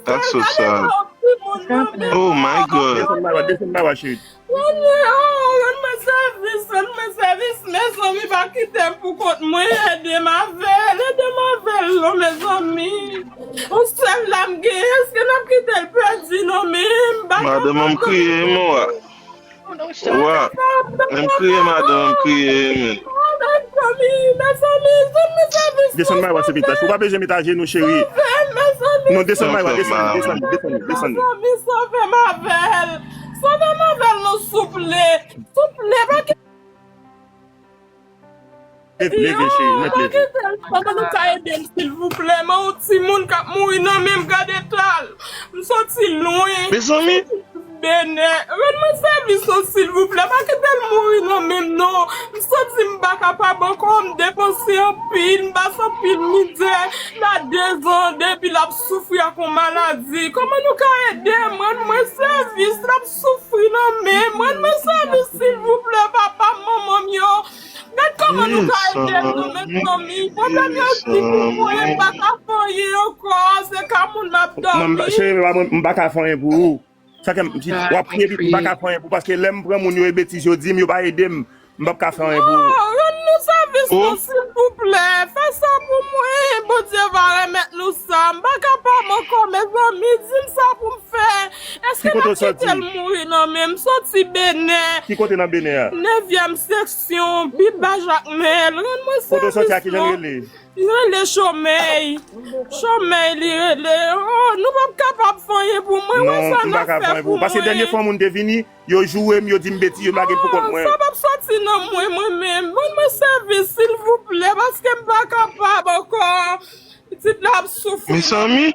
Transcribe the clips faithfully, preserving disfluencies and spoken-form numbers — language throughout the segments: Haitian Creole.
That's so sad. Oh my God. Desann maywa, desann maywa, cheri. Rann mwen, oh, rann mwen sèvis, rann mwen sèvis. Mezanmi, pa kite m pou kont mwen. Ede m avè l, ede m avè l non, mezanmi. Yon sèl la m gen, èske n ap kite l pèdi non, men m pa kapab. Madanm an kriye, mwen. Wa, m kriye, madanm, m kriye, men. Desann maywa, se pitas. Ou pa bezwen met ajenou, cheri. Non, desann maywa, desann, desann, desann, desann. Sove m avè l. Sove m avè l, non, souple. Souple, pa kite Leve, leve, cheri, mèt leve. Kòman nou ka ede m, silvouplè? Mwen yon timoun k ap mouri nan men m, gade eta l. M soti lwen. Mezanmi. Benè. Rann mwen sèvis non, silvouplè. Pa kite l mouri nan men m, non. M santi m pa kapab ankò. M depanse anpil. M pase anpil mizè. L a dezan depi l ap soufri ak yon maladi. Kòman nou ka ede m? Rann mwen sèvis. L ap soufri nan men m. Rann mwen sèvis, silvouplè, papa m, manman m yo. Gad kòman nou ka ede nou, mezanmi. Pwoblèm yo di pou mwen, m pa ka fè anyen ankò. Se ka moun m ap dòmi. Cheri, m pa ka fè anyen pou ou. Sa ke m di, w ap kriye, epi m pa ka fè anyen pou ou. Paske lè m pran moun yo e betiz yo di m, yo pa ede m. M p ap ka fè anyen pou ou. Oh, rann nou sèvis non, silvouplè. Fè sa pou mwen. Bondye va remèt nou sa. M pa kapab ankò, mezanmi. Di m sa pou m fè. Èske n ap kite l mouri nan men m? M soti Benè. Ki kote nan Benè a? Nevyèm seksyon, pi ba Jakmèl. Rann mwen sèvis non. Kote w soti a, kijan l rele? Li rele Chomèy. Chomèy li rele. Oh, nou p ap kapab fè anyen pou mwen. Wè sa n ap fè pou mwen. Paske dènye fwa moun te vini, yo joure m, yo di m betiz, yo lage m pou kont mwen. Sa p ap soti nan mwen, mwen menm. Rann mwen sèvis, silvouplè, paske m pa kapab ankò. Pitit la ap soufri. Mezanmi,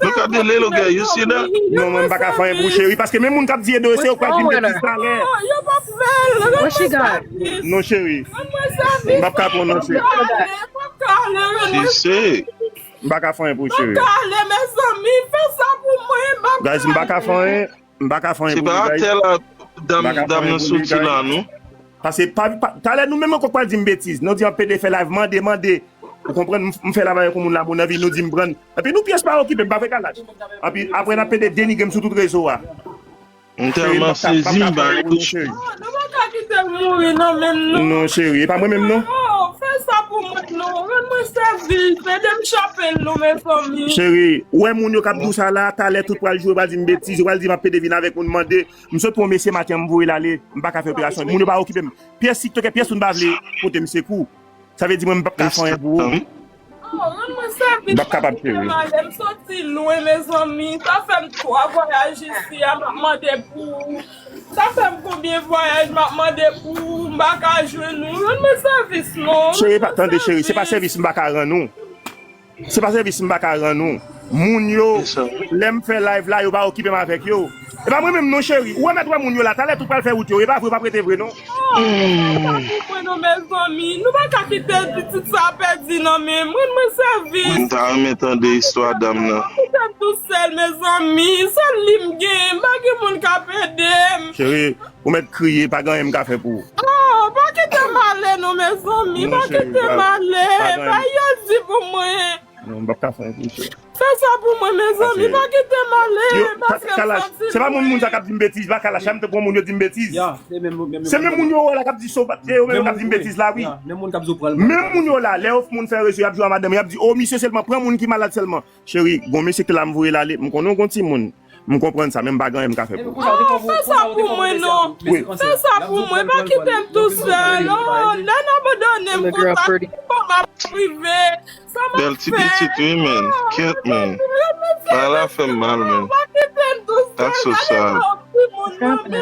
look at the little girl, you see that? Non, mwen m pa ka fè anyen pou ou, cheri, paske menm moun k ap di ede w, se yo k pral di m betiz talè. Non, yo p ap fè l. Rann mwen sèvis. Non, cheri. Rann mwen sèvis. M p ap ka pran non, cheri. M p ap ka ale, rann mwen sèvis. M pa ka fè anyen pou ou, cheri. M p ap ka ale, mezanmi, fè sa pou mwen, m p ap ka ale. Guys, m pa ka fè anyen. M pa ka fè anyen pou nou, guys. Se pa atè la, dam, dam nan soti la, non. Paske pa, pa, talè nou menm ankò pral di m betiz. Nou di anpede fè live, mande, mande. Ou konprann, m, m fè live avèk yon moun la, moun nan vini, nou di m pran. Epi nou pyès pa okipe, m pa fè kalaj. Epi apre n ap pede denigre m sou tout rezo a. M tèlman sezi, m pa ka fè anyen pou nou, cheri. Non, nou pa ka kite l mouri nan men m, non. Non, cheri, e pa mwen menm, non. Oh, fè sa pou mwen, non. Rann mwen sèvis, ede m chape l, non, mezanmi. Cheri, ou wè moun yo k ap di w sa la, talè tout pral joure, pral di m betiz, yo pral di m ap pede vin avèk moun mande. M sot pran yon mesye maten an, m voye l ale. M pa ka fè operasyon. Moun yo pa okipe m. Pyès TikTokè, pyès moun pa vle pote m sekou. Sa vle di mwen, m p ap ka fè anyen pou ou. Oh, rann mwen sèvis, m p ap kapab, cheri. M soti lwen, mezanmi. Sa fè m twa vwayaj isi a, m ap mande pou ou. Sa fè m konbyen vwayaj, m ap mande pou ou. M pa ka jwenn ou. Rann mwen sèvis, non. Cheri, pa, tande, cheri, se pa sèvis m pa ka rann ou. Se pa sèvis m pa ka rann ou. Moun yo, lè m fè live la, yo pa okipe m avèk yo. E pa mwen menm non, cheri. Ou wè mèt wè moun yo la, talè tout pral fè wout yo. E pa vre, yo p ap rete vre non. Oh, fè sa pou mwen non, mezanmi. Nou pa ka kite pitit sa pèdi nan men m. Rann mwen sèvis. Mwen ta renmen tande istwa dam nan. Pa kite m tou sèl, mezanmi. Sèl li m gen. M pa gen moun k ap ede m. Cheri, ou mèt kriye, pa gen anyen m ka fè pou ou. Oh, pa kite m ale non, mezanmi. Pa kite m ale. Bagay yo di pou mwen. Non, m p ap ka fè anyen pou ou, cheri. Fè sa pou mwen, mezanmi. Pa kite m ale. Paske m santi. Se pa moun, moun sa k ap di m betiz. Pa kalash, m te pran moun yo di m betiz. Se menm moun yo wè la k ap di sovadite, yo menm k ap di m betiz la, wi. Menm moun yo la, lè yon moun fè rezo, y ap jwe a madanm, y ap di, o, misye sèlman, pran moun ki malad sèlman. Cheri, gon mesye ki te la, m voye l ale. M konnen w gon timoun. M konprann sa, men m pa gen anyen m ka fè pou ou. Oh, fè sa pou mwen, non. Fè sa pou mwen, pa kite m tou sèl. Oh, lè n abandone m konsa, kòman m ap rive? Sa m ap fè? Bèl ti pitit, wi, men. Kèt, men. Bagay la fè m mal, men. Pa kite m tou sèl. That's so sad.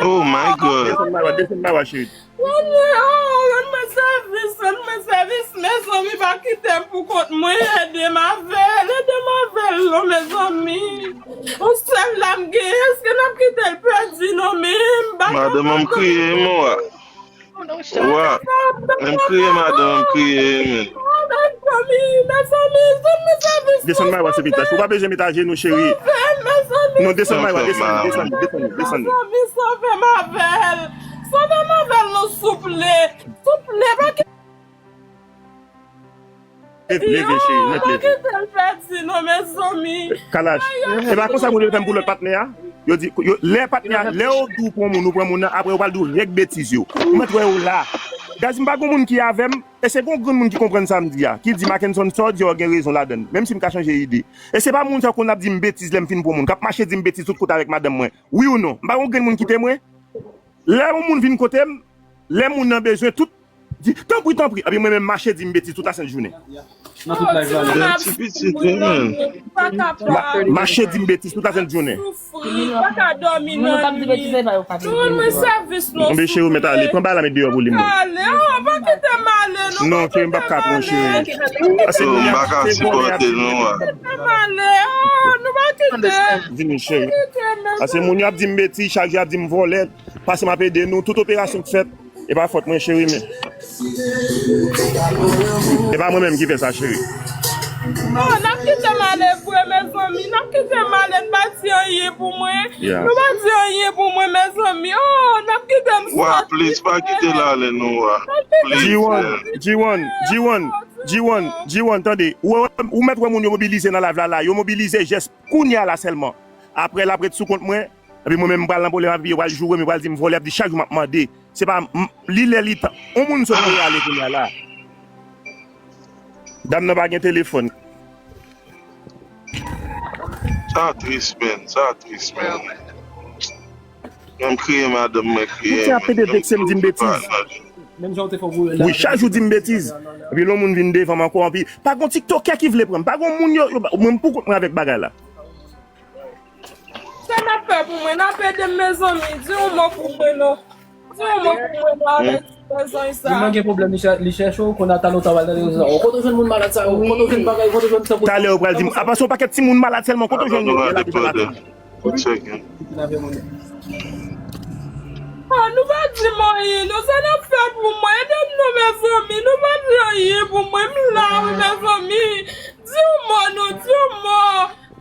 Oh my God. Desann maywa, desann maywa, cheri. Rann mwen, oh, rann mwen sèvis, rann mwen sèvis, mezanmi, pa kite m pou kont mwen, ede m avè l, ede m avè l non, mezanmi. Yon sèl la m gen, èske n ap kite l pèdi non, men m pa kapab. Madanm an m kriye, mwen. Wa, m kriye, madanm an m kriye, men. Oh, mezanmi, mezanmi, rann mwen sèvis. Desann maywa, se pitas. Ou pa bezwen met ajenou, cheri. Non, desann maywa, desann, desann, desann, desann. Mezanmi, sove m avè l. Sove m avè l non, souple. Souple, pa kite. Leve, leve, cheri, mèt leve. Kite l pèdi non, mezanmi. Kalash. E pa konsa moun yo fè m pou lòt patnè a? Yo di, yo, lè patnè a, lè yo di w pran moun, ou pran moun nan, apre yo pral di w rèk betiz yo. Ou mèt wè yo la. Guys, m pa gon moun ki avè m, e se gon grenn moun ki konprann sa m di a, ki di Mackenson sa w di a, w gen rezon ladann, menm si m ka chanje ide. E se pa moun sa yo konn ap di m betiz lè m fin pran moun, k ap mache di m betiz tout kote avèk madanm mwen. Wi ou non? M pa gon grenn moun kite mwen. Lè yon moun vin kote m, lè moun nan bezwen, tout di, tanpri, tanpri. Epi mwen menm mache di m betiz tout lasent jounen. Nan tout live la. Ti pitit, wi, men. Ma- mache di m betiz tout lasent jounen. Soufri, pa ka dòmi nan nwit. Nou rann mwen sèvis non. Monbe cheri, ou mèt ale. Pran bagay la, met deyò pou li, mwen. Ale, oh, pa kite m ale, non. Non, cheri, m p ap ka pran, cheri. Pase m pa ka sipòte, non. Pa kite m ale, oh, nou pa kite. Vini, cheri. Pase moun yo ap di m betiz, chak jou y ap di m vòlè. Pase m ap ede nou, tout operasyon k fèt, e pa fòt mwen, cheri, men. E pa mwen menm ki fè sa, cheri. Oh, n ap kite m ale vre, mezanmi. N ap kite m ale, n pa di anyen pou mwen. Yeah. Nou pa di anyen pou mwen, mezanmi. Oh, n ap kite m soti. Wa, please, pa kite l ale, non, wa. Please, G one, man. G one, G one, G one, G one, tande. Ou, ou mèt wè moun yo mobilize nan live la, la. Yo mobilize jès kounye a la sèlman. Apre, l ap ret sou kont mwen. Epi mwen menm, m pral nan pwoblèm avè yo, yo pral joure m, yo pral di m vòlè, y ap di chak jou m ap mande. Se pa m, li lè li tan. On moun sot dèyè ale kounye a la. Dam nan pa gen telefòn. Sa tris, man. Sa tris, man. Mwen m kriye, madanm mwen kriye. Ou te ap pede vekse m, di m betiz. Wi, chak jou di m betiz. Epi lè yon moun vin devan m ankò, epi pa gon tiktokè ki vle pran m. Pa gon moun yo, yo, mwen m pou kont mwen avèk bagay la. Sa n ap fè pou mwen, n ap ede m, mezanmi. Di yon mo pou mwen non. Di yon mo pou mwen non, avèk ti pèzanj sa. Moun nan gen pwoblèm, li chè-, li chèche w, kounye a talè w ta pral nan rezo sa. Kote w jwenn moun malad sa yo? Kote w jwenn bagay, kote w jwenn tankou. Talè w pral di m, apa se yon pakèt timoun malad sèlman, kote w jwenn yo? Lè la depi maten. Ah, nou pa di m anyen non, sa n ap fè pou mwen? Ede m non, mezanmi, nou pa di anyen pou mwen, m la wi, mezanmi. Di yon mo non, di yon mo.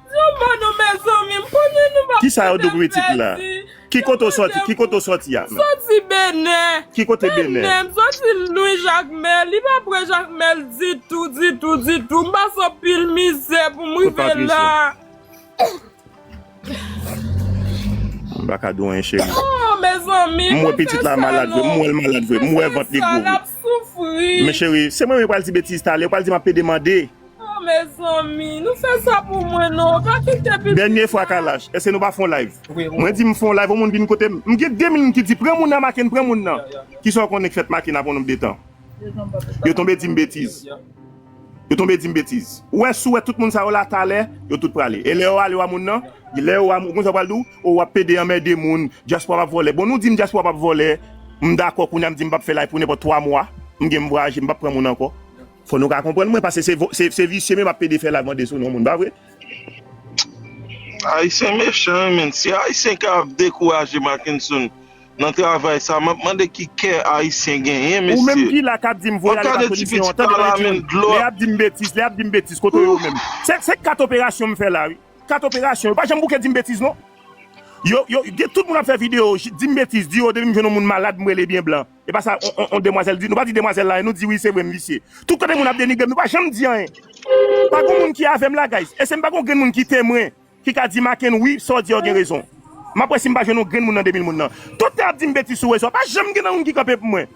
Di yon mo non, mezanmi, m konnen nou pa. Kisa yo di w pou pitit la? Ki kote w sòti? Ki kote w sòti a? M sòti Benè. Ki kote Benè? Benè, m sòti Lwi Jakmèl, li pa pre Jakmèl ditou, ditou, ditou. M pase anpil mizè pou m rive la. M pa ka di w anyen, cheri. Oh, mezanmi, m wè pitit la malad vre, m wè l malad vre, m wè vant li gwo vre. L ap soufri. Men cheri, se mwen menm pral di betiz talè, ou pral di m ap pede mande. Oh, mezanmi, nou fè sa pou mwen non, pa kite pitit. Dènye fwa, Kalash, èske nou pa fè yon live? Mwen di m fè yon live, yon moun vin kote m. M gen de moun ki di pran moun nan, Maken, pran moun nan. Kisa w konnen k fèt Maken apre yon nonb de tan? Yo tonbe di m betiz. Yo tonbe di m betiz. Ou wè, si w wè tout moun sa yo la talè, yo tout prale. E lè yo ale wa moun nan, lè yo wa moun, konsa yo pral di w, o, w ap pede anmède moun, dyaspora p ap vòlè. Bon, nou di m dyaspora p ap vòlè, m dakò, kounye a m di m p ap fè live pou nenpòt twa mwa, m gen m vwayaje, m p ap pran moun ankò. Fò nou ka konprann mwen, paske se vo-, se, se visye menm ap pede fè live mande sou non moun, pa vre? Ayisyen mechan, wi, men. Si Ayisyen ka ap dekouraje Mackenson nan travay sa, m ap mande ki kè Ayisyen genyen, mesye. Ou menm ki la k ap di m voye ale pa solisyon an, tande mwen di w, lè y ap di m betiz, lè y ap di m betiz, kote yo menm? Se, se kat operasyon m fè la, wi. Kat operasyon, yo pa janm bouke di m betiz, non. Yo, yo, gen tout moun ap fè videyo, di m betiz, di yo, depi m jwenn yon moun malad, m rele byen blan. E pa sa, on, on, on demwazèl di, nou pa di demwazèl la, nou di wi, se vre, m visye. Tout kote moun ap denigre m, nou pa janm di anyen. Pa gon moun ki avè m la, guys. E se m pa gon grenn moun ki temwen, ki ka di Maken, wi, sa w di a, w gen rezon. M ap wè si m pa jwenn yon grenn moun nan de mil moun nan. Tout nèg ap di m betiz sou rezo a, pa janm gen nan moun ki kanpe pou mwen.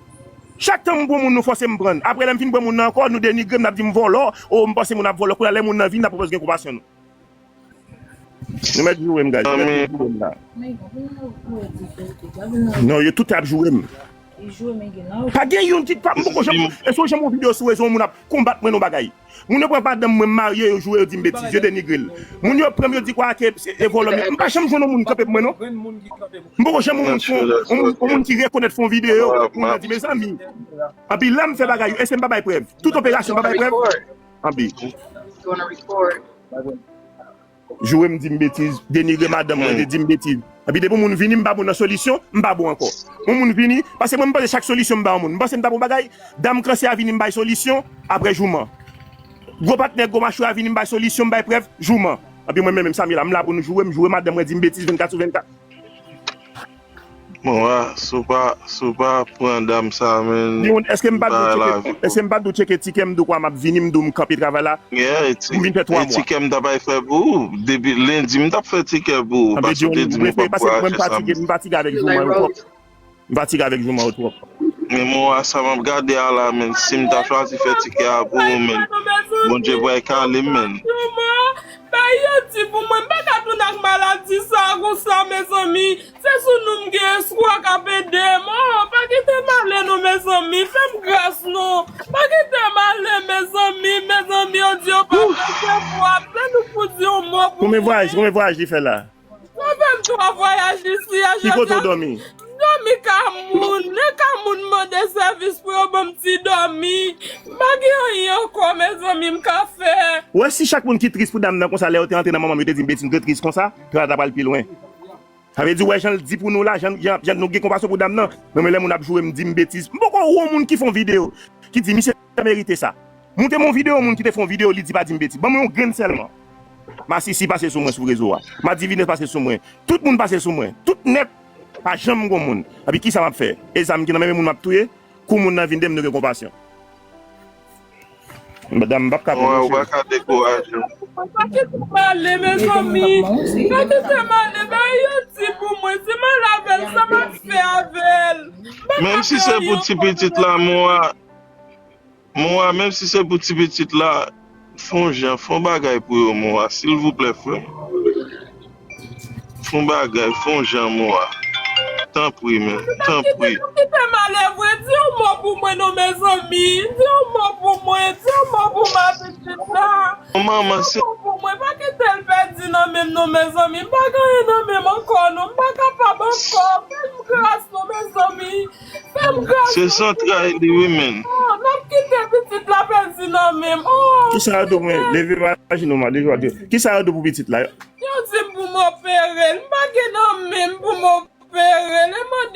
Chak tan m pran moun, nou fòse m pran. Apre, lè m fin pran moun nan ankò, nou denigre m, n ap di m vòlò, o, m panse moun ap vòlò. Kounye a, lè moun nan vini, n ap pwopòz gen konpasyon nou. Nou mèt joure m, guys. Nou mèt joure m la. Non, yo tout ap joure m. Pa gen youn ki pa, m poko janm, èske w janm wè yon videyo sou rezo, yon moun ap konbat mwen nan bagay? Moun yo pran madanm mwen, m marye, yo joure, yo di m betiz, yo denigre l. Moun yo pran m, yo di kwa ke se, e vòlò m ye. M pa janm jwenn yon moun kanpe pou mwen, non. M poko janm yon moun fè, yon moun, yon moun ki rekonèt fè yon videyo, moun nan di, mezanmi. Anpi lè m fè bagay yo, èske m pa bay prèv? Tout operasyon pa bay prèv? Anpi. Joure m di m betiz, denigre madanm mwen, di m betiz. Epi depi yon moun vini, m ba moun nan solisyon, m pa bon ankò. Yon moun vini, paske mwen, m panse chak solisyon m ba yon moun. M panse m ta bon bagay, dam kansè a vini, m bay solisyon, apre jouman. Gwo patnè, gwo machwè a vini, m bay solisyon, m bay prèv, jouman. Epi mwen menm, menm Samy la, m la pou nou joure, m joure madanm mwen, di m betiz vennkat sou vennkat. Mwen, si w pa, si w pa pran dam sa, men, Di moun, èske m pa di w bagay la tcheke, vin. Èske m pa di w tcheke tikè m, di w kwa m ap vini, m di w m kanpe travay la? Yeah, e ti-, Pou m vin fè twa e mwa. Tikè m ta bay fè pou ou. Depi lendi, m t ap fè tikè pou ou. Sa vle Paske di w te di m ou pa fatige, m fatige avèk jou mwen yo twòp. M fatige avèk jou mwen yo twòp. Men mwen, a sa m ap gade a la, men, si m ta chwazi fè tikè a pou ou, men, Bondye pral kale m, men. Bay yo di pou mwen, m pa ka tounen ak maladi sa konsa, mezanmi. Se sou nou m gen espwa k ap ede m. Oh, pa kite m ale non, mezanmi. Fè m gras non. Pa kite m ale, mezanmi. Mezanmi, yo di yo pa bezwen pou ap fè nou pou di yon mo pou Konbyen vwayaj, konbyen vwayaj li fè la? Sa fè m twa vwayaj isi a, Ki kote w jodi a. Dòmi? M dòmi ka moun. Lè ka moun mande sèvis pou yo ban m ti dòmi. M pa gen anyen ankò, mezanmi, m ka fè. Ou wè, si chak moun ki tris pou dam nan konsa, lè yo te antre nan manman m, yo te di m betiz, m te tris konsa, travay la ta pral pi lwen. Sa vle di, ou wè, jan l di pou nou la, jan, jan, jan nou gen konpasyon pou dam nan, men mwen, lè moun ap joure m, di m betiz. M poko wè yon moun ki fè yon videyo, ki di, misye merite sa. Montre m yon videyo, yon moun ki te fè yon videyo, li di pa di m betiz. Ban mwen yon grenn sèlman. Masisi pase sou mwen sou rezo a. Madivine pase sou mwen. Tout moun pase sou mwen. Tout nèt, pa janm gon moun. Epi kisa m ap fè? E zam ki nan men moun m ap touye? Kou moun nan vin de m, nou gen konpasyon. Madanm, m p ap ka pran Mwen, ou pa ka dekouraje. Pa kite m ale, mezanmi. Pa kite m ale, bay yo di pou mwen. Si m al avè l, sa m ap fè avè l? M pa ka Menm si fè se pou anyen ti ankò, pitit la, mezanmi. Mwen, Mwen, menm si se pou ti pitit la, fè yon jan, fè yon bagay pou yo, mwen, silvouplè, frè m. Fè yon bagay, fè yon jan, mwen. Tanpri, men, tanpri. Kite m ale vre, di yon mo pou mwen non, mezanmi. Di yon mo pou mwen, di yon mo pou ma pitit la. Manman, Di yon mo pou mwen, pa kite l pèdi nan men m non, mezanmi. M pa gen anyen nan men m ankò, non. M pa kapab ankò. Fè m gras non, mezanmi. Fè m gras. Se santray li, wi, men. Oh, n ap kite pitit la pèdi nan men m. Oh, Kisa yo di pou mwen? Leve pa jenouma, leve pa jenouma. Kisa yo di pou pitit la? Yo di m pou m opere l. M pa gen nan men m pou m opere l. E mande